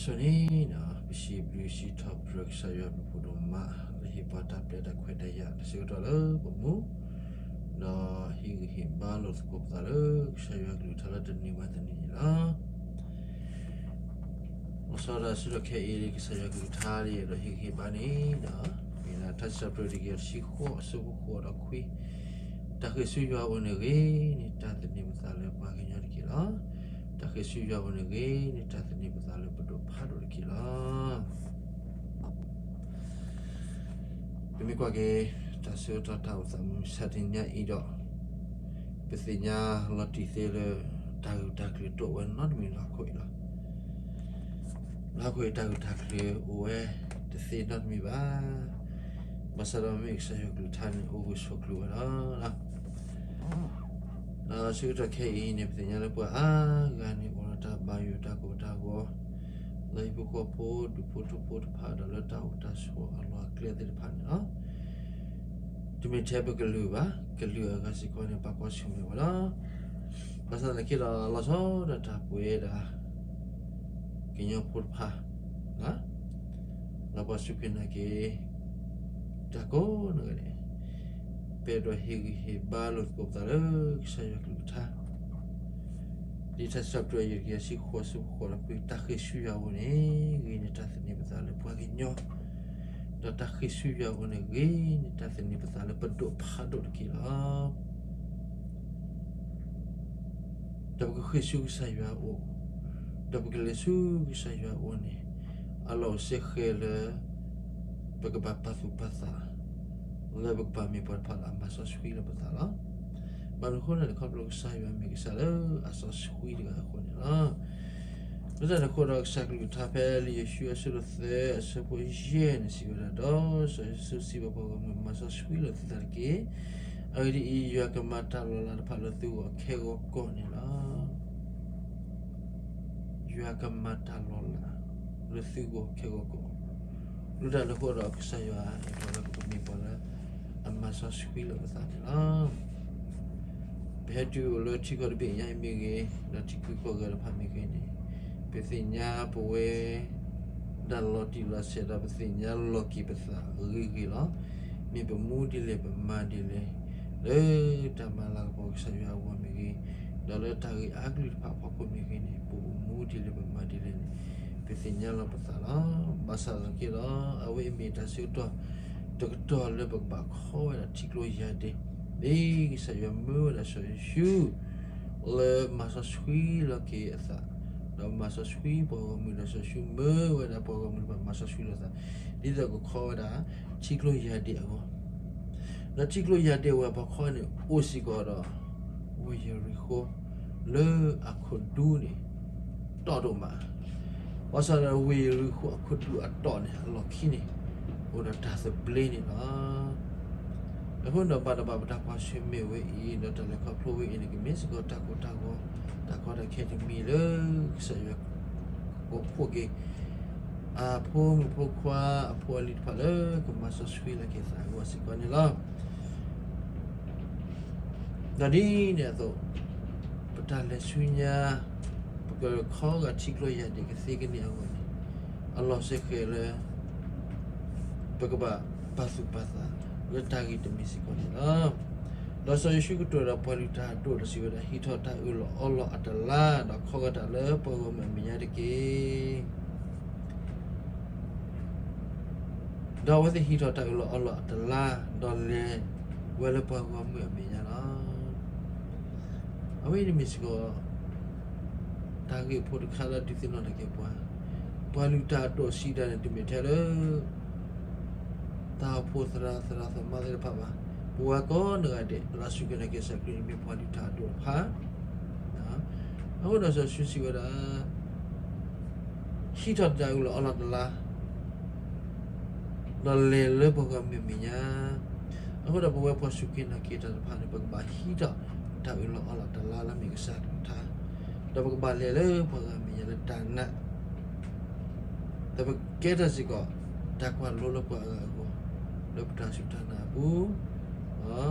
အဃိန့ၣ် ပစံးဘျုးစံးထီၣ်ပတြၢၤကစၢ်ယွၤဘျုးဖးဒိၣ်မး လၢဟ့ၣ်ပှၤတၢ်ပျဲတၢ်ခွဲးတၢ်ယာ်တၢ်ဆၢကတီၢ်လၢပမူ, ဒီးဟ့ၣ်ဂံၢ်ဟ့ၣ်ဘါလိာ်သကိးပသးလၢကစၢ်ယွၤကလုၢ်ကထါလၢတနံၤဘၣ်တနံၤန့ၣ်လီၤ. လီၤဆီဒၣ်တၢ်ဆၢကတီၢ်ခဲအံၤ ကစၢ်ယွၤကလုၢ်ကထါလၢယအဲၣ်ဒိးဟ့ၣ်ဂံၢ်ဟ့ၣ်ဘါန့ၣ်ဒီး မ့ၢ်ဒၣ်ထါစံးပတြၢၤတကယၤတဆံဃိး အဆၢဖိဃိးဒီးခွံ, တၢ်ဃ့ၢ်ဆူယွၤအအိၣ်န့ၣ်ဂ့ၤန့ၣ် တၢ်သန့ၤပသးလၢပှၤကညီတက့ၢ်လီၤ. တၢ်ဃ့ၢ်ဆူယွၤအအိၣ်န့ၣ်ဂ့ၤန့ၣ် တၢ်သန့ၤပသးလၢပဒိၣ်ဖးဒိၣ်တက့ၢ်လီၤ. ပမ့ၢ်ကွၢ်က့ၤ တၢ်ဆၢကတီၢ်တၢ်အိၣ်သးမုၢ်မဆါတနံၤညါအံၤဒီး ပသ့ၣ်ညါလီၤတံၢ်သ့လၢ တၢ်ဂုာ်တၢ်ကျၢၤတအိၣ်ဝဲနီတမံၤလၢဟီၣ်ခိၣ်အံၤလီၤ. လၢဟီၣ်ခိၣ်အံၤတၢ်ဂုာ်တၢ်ကျၢၤအိၣ်ဝဲတသ့နီတမံၤဘၣ်. ဘၣ်ဆၣ်ဒီးမ့ၢ်ကစၢ်ယွၤကလုၢ်ကထါန့ၣ် အိၣ်ဂၢၢ်ဆိးကျၢၤဝဲလီၤ. ဒီးဆၢကတီၢ်ခဲအံၤန့ၣ် ပသ့ၣ်ညါလၢပှၤအါဂၤန့ၣ် အိၣ်ဒီးတၢ်ဘၣ်ယိၣ်တၢ်ကိၢ်တၢ်ဂီၤ လၢဟံၣ်ဖိဃီဖိ ဒူၣ်ဖိထၢဖိတဖၣ် ဒီးလၢတၢ်အိၣ်တၢ်ဆိးအလီၢ်အကျဲသ့ၣ်တဖၣ်န့ၣ်လီၤ. တမ့ၢ်ထဲပကလုာ်ဘၣ်, ကလုာ်အဂၤစ့ၢ်ကီးန့ၣ် ပာ်ကွၢ်ဆၢၣ်မဲာ်ဝဲလီၤ. ဘၣ်ဆၣ်သနာ်က့ဒီး လီၤဆီဒၣ်တၢ်ပှဲၤဒၣ် ကညီဖိတဖၣ် လၢပှၤစူၢ်က့ၤနာ်က့ၤ တၢ်ကိးနီၢ်ဂၤဒဲး, ပအဲၣ်ဒိးဟ့ၣ်ဂံၢ်ဟ့ၣ်ဘါလိာ်သကိးပသးလၢကစၢ်ယွၤကလုၢ်ကထါ ဒ်ထါစံးထီၣ်ပတြၢၤ ယဲၢ်တကယၤတဆံဃိး အဆၢဖိဃိးဒီးခွံ, တၢ်ဃ့ၢ်ဆူယွၤအအိၣ်န့ၣ်ဂ့ၤန့ၣ် တၢ်သန့ၤပသးလၢပှၤကညီ, ဒီးတၢ်ဃ့ၢ်ဆူယွၤအအိၣ်န့ၣ်ဂ့ၤန့ၣ် တၢ်သန့ၤပသးလၢပဒိၣ်ဖးဒိၣ်တက့ၢ်လီၤ. ဒီးပကဃ့ၢ်ဆူကစၢ်ယွၤအအိၣ်, ဒီးပကလဲၤဆူကစၢ်ယွၤအအိၣ်န့ၣ် အလီၢ်အိၣ်စ့ၢ်ကီးလၢ ပကဘၣ်ပာ်သူၣ်ပာ်သး လၢပကဘၣ်မ့ၢ်ပှၤတဖၣ်လၢအမၤစီဆှံလီၤပသးလီၤ. ဘၣ်မနုၤအဃိလဲၣ်န့ၣ် ခီဖျိကစၢ်ယွၤမ့ၢ်ကစၢ်လၢအစီဆှံတဂၤအဃိန့ၣ်လီၤ. လၢတၢ်န့ၣ်အဃိဒီးကစၢ်ကလုၢ်ကထါဖဲလံာ်ယိၤၡူအဆၢဒိၣ်သၢ အဆၢဖိယဲၢ်န့ၣ်စံးဝဲဒၣ်, ဒီးစီၤယိၤၡူစံးဘၣ်ပှၤဂီၢ်မုၢ်, မၤစီဆှံလီၤသုသးတက့ၢ်. အဂ့ၢ်ဒ်အံၤ, ယွၤကမၤတၢ်လီၤလးတဖၣ်လၢသုဂီၢ်ခဲဂီၢ်ကီၢ်န့ၣ်လီၤ. ယွၤကမၤတၢ်လီၤလးလၢသုဂီၢ်ခဲဂီၢ်ကီၢ်, လၢတၢ်လၢဃိဒီးကစၢ်ယွၤအဲၣ်ဒိးလၢပကမ့ၢ်ပှၤလၢ အမၤစီဆှံလီၤပသးန့ၣ်လီၤ. ပဟဲတုၤအိၣ်လၢထံကီၢ်တဘ့ၣ်ညါအံၤမ့ၢ်ဂ့ၤ, ဒီးထံဂုၤကီၢ်ဂၤတဖၣ်မ့ၢ်ဂ့ၤန့ၣ်, ပသ့ၣ်ညါပဝဲ ဒၣ်လီၤတံၢ်လီၤဆဲးဒီး ပသ့ၣ်ညါလီၤက့ၤပသးဂ့ၤဂ့ၤလီၤ. မ့ၢ်ပမူဒ်လဲၣ်ပမၤဒ်လဲၣ်, လၢတၢ်မၤလၤကပီၤကစၢ်ယွၤအဂီၢ်မ့ၢ်ဂ့ၤ, ဒီးလၢတၢ်ဂ့ၢ်အါကလုာ်တဖၣ်အဖီခိၣ်မ့ၢ်ဂ့ၤန့ၣ်, ပမူဒ်လဲၣ်ပမၤဒ်လဲၣ်န့ၣ်, ပသ့ၣ်ညါလီၤပသးလီၤ. ဘၣ်ဆၣ်သနာ်က့ဒီး အဝဲအံၤမ့ၢ်တၢ်ဆၢကတီၢ် တကတီၢ်လၢပကဘၣ်ခီဝဲဒၣ်ထံကျိယၢ်ဒ့, ဒ်ကစၢ်ယွၤမၢဝဲဒၣ်စီၤယိၤၡူ လၢမၤစီဆှံလီၤက့ၤအသး, ဒီးမၤစီဆှံပှၤဂီၢ်မုၢ်ဒီးစီၤယိၤၡူမၢဝဲဒၣ်ပှၤဂီၢ်မုၢ်တဖၣ်မၤစီဆှံလီၤသး, ဒ်သိးကခီဝဲဒၣ် ထံကျိယၢ်ဒ့အဂီၢ်, ဒီးထံကျိယၢ်ဒ့ဝဲအဖီခိၣ်န့ၣ် အိၣ်စ့ၢ်ကီးဒီး ဝ့ၢ်ယရံၣ်ဃိ လၢအခိၣ်ဒူန့ၣ် တီၣ်ဒိၣ်မး, ဘၣ်ဆၣ်ဒီးဝ့ၢ်ယရံၣ်ဃိအခိၣ်ဒူအတီၣ်န့ၣ် အလီၢ်ခံန့ၣ် အိၣ်ဒီးတၢ်သဘျ့န့ၣ်လီၤ. အဃိဒီးဘၣ်တဘၣ်ပတၢ်ကွၢ်ဆၢၣ်မဲာ်ဝဲအံၤ ဒီးတၢ်လဲၤခီဖျိဝဲအံၤန့ၣ် ကမ့ၢ်စ့ၢ်ကီးတၢ်ကိၢ်တၢ်ဂီၤ တၢ်ကီတၢ်ခဲတမံၤလၢ ကစၢ်ယွၤကကိးဖှိၣ်က့ၤ အဖိမုၣ်ဖိခွါအဖိအလံၤတဖၣ်လၢကမၤစီဆှံလီၤက့ၤသးအဂီၢ်စ့ၢ်ကီးန့ၣ်လီၤ. ဒီးဒ်န့ၣ်အသိး ပတၢ်လဲၤဆူညါ ပကခီဂာ်ထံကျိယၢ်ဒ့ကသ့ကန့ၢ်အဂီၢ်န့ၣ် အလီၢ်စ့ၢ်ကီးလၢ ပကဘၣ်ပာ်သူၣ်ပာ်သးလၢတၢ်ဂ့ၢ်တမံၤစ့ၢ်ကီးန့ၣ်လီၤ. ဒီးစီၤယိၤၡူကတိၤဒီးပှၤလုၢ်တၢ်အဒိၣ်ဒီးစံးဝဲဒၣ်, ဟံးထီၣ်တၢ်အၢၣ်လီၤအီလီၤအတလါ ဒီးခီဂာ်တၢ်လၢပှၤဂီၢ်မုၢ်အမဲာ်ညါတက့ၢ်. ဒီးအဝဲသ့ၣ်ဟံးထီၣ်တၢ်အၢၣ်လီၤအီလီၤအတလါ, ဒီးလဲၤဝဲလၢပှၤဂီၢ်မုၢ်အမဲာ်ညါလီၤ. အဝဲအံၤန့ၣ်မ့ၢ်စ့ၢ်ကီး တၢ်ဂ့ၢ်ဖိတခါလၢဒုးသ့ၣ်နီၣ်ထီၣ်က့ၤပှၤ, ပှၤလုၢ်တၢ်အဒိၣ်စံးတၢ်န့ၣ် တမ့ၢ်ထဲလၢ တၢ်အိၣ်ဖှိၣ်သရၣ်သရၣ်သမါသ့ၣ်တဖၣ်ဘၣ်. ပဝဲကိးနီၢ်ဂၤဒဲး လၢအစူၢ်က့ၤနာ်က့ၤကစၢ်ခရံာ်န့ၣ် မ့ၢ်ပှၤလုၢ်တၢ်အဒိၣ်တဖၣ် အဃိဒီးစီၤယိၤၡူစံးဝဲဒၣ်, ဟံးထီၣ်တၢ်အၢၣ်လီၤအီလီၤတလါ, ဒီးလဲၤလၢပှၤဂီၢ်မုၢ်အမဲာ်ညါ. အဃိဒီးပဝဲပှၤစူၢ်က့ၤနာ်က့ၤတၢ်တဖၣ်န့ၣ် ပကဘၣ်ဟံးထီၣ်တၢ်အၢၣ်လီၤအီလီၤတလါလၢမ့ၢ်ကစၢ်ကလုၢ်ကထါ, ဒီးပကဘၣ်လဲၤလၢပှၤဂီၢ်မုၢ်အမဲာ်ညါလၢတၢ်နာ် ဒီးပကကဲထီၣ်စ့ၢ်ကီး တၢ်ကွၢ်လိလၢပှၤအဂၤအဂီၢ် လၢပတၢ်စူၢ်တၢ်နာ်အပူၤ,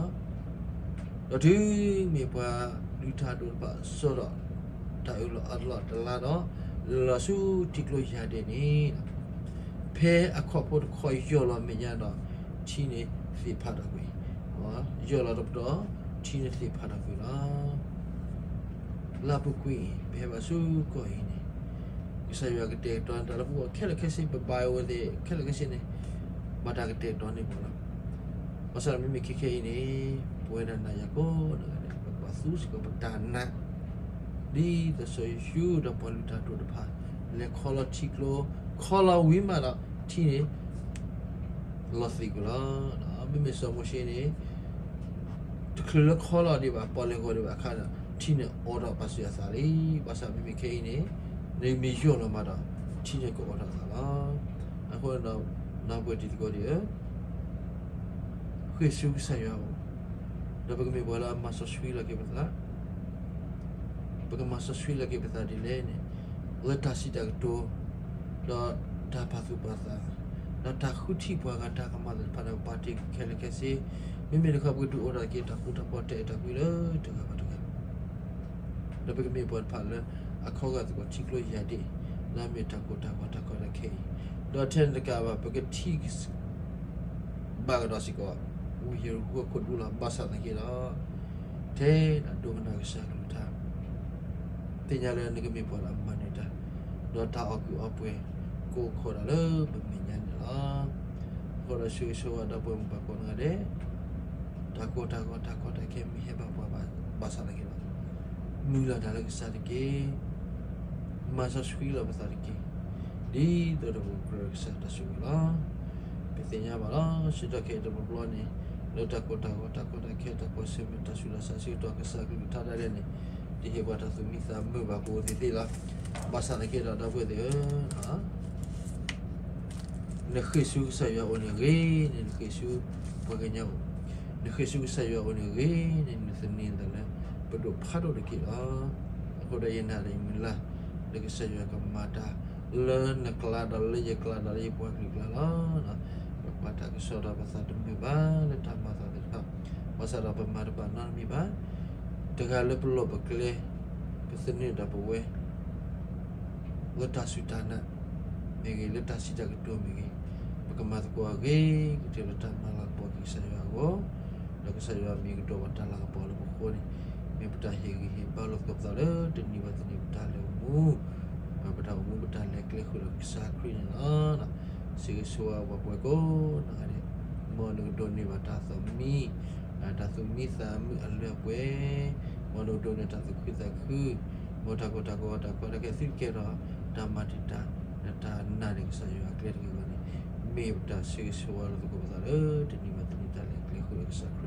ဒီးတုၤမ့ၢ်ပှၤလုၢ်တၢ်အဒိၣ်တဖၣ်စိာ်ဒီး တၢ်အၢၣ်လီၤအီလီၤတလါဒီး လီၤဆူထံကျိယၢ်ဒ့ၣ်န့ၣ်, ဖဲအခီၣ်ဖိတခီယီၢ်လီၤမဲာ်ညါဒီး ထံန့ၣ်သ့ၣ်ဖးထီၣ်ကွံာ်, ယီၢ်လီၤတပတီၢ် ထံန့ၣ်သ့ၣ်ဖးထီၣ်ကွံာ်လီၤ. လၢအပူၤကွံာ် ပဟဲဘၣ်ဆူကီၢ်အံၤန့ၣ်, ကစၢ်ယွၤကတဲာ်ကတီၤတၢ်လၢပဂီၢ်ခဲလၢာ်ခဲဆ့ ပဘၣ်အဝဲသ့ၣ်ခဲလၢာ်ခဲဆ့န့ၣ်, ဘၣ်တၢ်ကတဲာ်ကတီၤန့ၢ်ပှၤလီၤ. ဘၣ်ဆၣ်ဒီးမ့မ့ၢ်ခဲခဲအံၤန့ၣ်, ပဝဲဒၣ်နၤယၤကိးဂၤဒဲး ပကဘၣ်သူစ့ၢ်ကီးပတၢ်နာ် ဒ်သိးစီၤယိၤၡူဒီးပှၤလုၢ်တၢ်ဒိၣ်တဖၣ် လဲၤခီလီၤထံကျိ, ခီလီၤဝံၤမးဒီး ထံန့ၣ် လီၤသံးကွံာ်လီၤ. မ့မ့ၢ်စီၤမိၤၡ့န့ၣ် တချုးလၢခီလီၤဒံးဘၣ် ပီၣ်လဲၣ်ဂီၤဒံးဘၣ်အခါဒီး ထံန့ၣ်အိးထီၣ်ပာ်စုအသးလံ. ဘၣ်ဆၣ်မ့မ့ၢ်ခဲအံၤန့ၣ်, နမ့ၢ်ယီၢ်လီၤမးဒီး ထံန့ၣ်ကအိးထီၣ်အသးလီၤ. အဃိဒီး ဒီပုၢ်ဝဲၢ်တံၤသကိးတံၢ်ဧၢ, ဃ့ၢ်ဆူကစၢ်ယွၤအအိၣ်, ဒီးပကမ့ၢ်ပှၤလၢအမၤစီဆှံလီၤက့ၤပသး, ပကမၤစီဆှံလီၤက့ၤပသးဒ်လဲၣ်န့ၣ်, လၢတၢ်စံးတၢ်ကတိၤ, ဒီးတၢ်ပာ်သူၣ်ပာ်သး, ဒီးတၢ်ဃုထံၣ်ပှၤဂၤတၢ်ကမၣ်သ့ၣ်တဖၣ်ဒီး ပာ်တ့ၢ်ခဲလၢာ်ခဲဆ့, မ့မ့ၢ်တခီ ပကဒုးအိၣ်ထီၣ်က့ၤ တၢ်ဃူတၢ်ဖိးတၢ်အဲၣ်တၢ်ကွံလၢတဂၤဘၣ်တဂၤ ဒီးပကမ့ၢ်ပှၤတဖၣ်လၢ အခီဂာ်သကိးထံကျိယၢ်ဒ့ၣ်, လၢအမ့ၢ်တၢ်ကိၢ်တၢ်ဂီၤတၢ်ကီတၢ်ခဲအံၤ, ဒီးထဲန့ၣ်တကးဘၣ် ပကထံၣ် ဘၣ်ကဒီးစ့ၢ်ကီး ဝ့ၢ်ယရူၤဃိၣ်ခိၣ်ဒူလီၤ. ဘၣ်ဆၣ်သနာ်က့ဒီး ထဲဒၣ်ဒိကနၣ်ကစၢ်ကလုၢ်ကထါ, သ့ၣ်ညါလၢနကမ့ၢ်ပှၤလၢအမၤနၢၤတၢ်, ဒီးတၢ်အီၣ်ကုၢ်အီပှဲၤ ကအိၣ်ခိးဒၣ်လၢပမဲာ်ညါန့ၣ်လီၤ. အဃိဒီးဆိၣ်ဂ့ၤဆိၣ်ဝါဒီပုၢ်ဝဲၢ်မိၢ်ပၢ်ကိးဂၤဒဲး, တၢ်ကိၢ်တၢ်ဂီၤတၢ်ကီတၢ်ခဲ မ့ၢ်ဟဲဘၣ်ပှၤဘၣ်ဆၣ်သနာ်က့ဒီး မုၢ်လၢ်တၢ်လၢကစၢ်တက့ၢ်. မၤစီဆှံလီၤပသးတက့ၢ်. ဒ်သိးဒီးပကကြၢးကစၢ်တၢ်ဆိၣ်ဂ့ၤလီၤ. ပသ့ၣ်ညါဘၣ်လီၤ. ဆၢကတီၢ်ခဲအံၤတဘျီဘျီန့ၣ်, လၢတၢ်ကိၢ်တၢ်ဂီၤတၢ်ကီတၢ်ခဲ တၢ်ကွၢ်ဆၢၣ်မဲာ်တၢ်ဆူးတၢ်ဆါ ဆၢကတီၢ်ကစၢ်ကလုၢ်ကထါဒၣ်လဲာ်န့ၣ်, တဟ့ၣ်ပှၤတၢ်သူၣ်မံသးမုာ်ဘၣ် ပအိၣ်သ့ၣ်သ့ၣ်လီၤ. ဘၣ်ဆၣ်သနာ်က့ဒီး ဒီပုၢ်ဝဲၢ်သ့ၣ်ဧၢ, နဃ့ၢ်ဆူကစၢ်ယွၤအအိၣ်န့ၣ်ဂ့ၤန့ၣ် နဃ့ၢ်ဆူပှၤကညီအအိၣ်, နဃ့ၢ်ဆူကစၢ်ယွၤအအိၣ်န့ၣ်ဂ့ၤန့ၣ် နသန့ၤသးလၢ ပဒိၣ်ဖးဒိၣ်တက့ၢ်လီၤ. အဃိဒီးယနာ်ဒီးယမုၢ်လၢ် လၢကစၢ်ယွၤကမၤတၢ်လၢနကျါဒီးလၢယကျါဒီးလၢယပှၤကလုာ်ကျါလီၤ. ပပာ်တၢ်ကစီၣ်ဒီးပသးတမုာ်ဘၣ်လၢတၢ်မၤသးသ့ၣ်တဖၣ်, ဘၣ်ဆၣ်ဒီးပမၤတဘၣ်နီတမံၤဘၣ်. တဂၤလၢပလီၢ်ပကျဲ, ပသန့ၤဒီးပဝဲ လၢတၢ်စူၢ်တၢ်နာ်မ့ၢ်ဂ့ၤ, လၢတၢ်စံးတၢ်ကတိၤမ့ၢ်ဂ့ၤ, ပကမၤသကိးအဂ့ၤကတၢၢ်လၢတၢ်မၤလၤကပီၤက့ၤကစၢ်ယွၤအဂီၢ်, ဒီးကစၢ်ယွၤမ့ၢ်ကဒီးပတၢ်လၤကပီၤလၢပဃိန့ၣ်, မ့ၢ်ပတၢ်ဟ့ၣ်ဂံၢ်ဟ့ၣ်ဘါလိာ်သကိးပသးလၢတနံၤဘၣ်တနံၤပတၢ်လဲၤအိၣ်မူ, ပတၢ်အိၣ်မူပတၢ်လဲၤကျဲဃုာ်ဒီးကစၢ်ခရံာ်န့ၣ်လီၤ. ဆိၣ်ဂ့ၤဆိၣ်ဝါပှၤပှဲၤကိးဂၤဒဲး, မ်နကဒိးန့ၢ်ဘၣ်တၢ်သးမံ တၢ်သူၣ်မံသးမုာ်အလၢအပှဲၤ, မ်နကဒိးန့ၢ်တၢ်သူၣ်ခုသးခု, မ်တၢ်ကိၢ်တၢ်ဂီၤတၢ်ကီတၢ်ခဲသုတကဲထီၣ်, တၢ်မၤတံာ်တာ် တၢ်နာ်န့ၢ်ကစၢ်ယွၤအကျဲတဂ့ၤအဂီၢ်န့ၣ်, မ့ၢ်ပတၢ်ဆိၣ်ဂ့ၤဆိၣ်ဝါလိာ်သကိးပသးလၢတနံၤဘၣ်တနံၤတၢ်လဲၤကျဲဃုာ်ဒီးကစၢ်ခရံာ်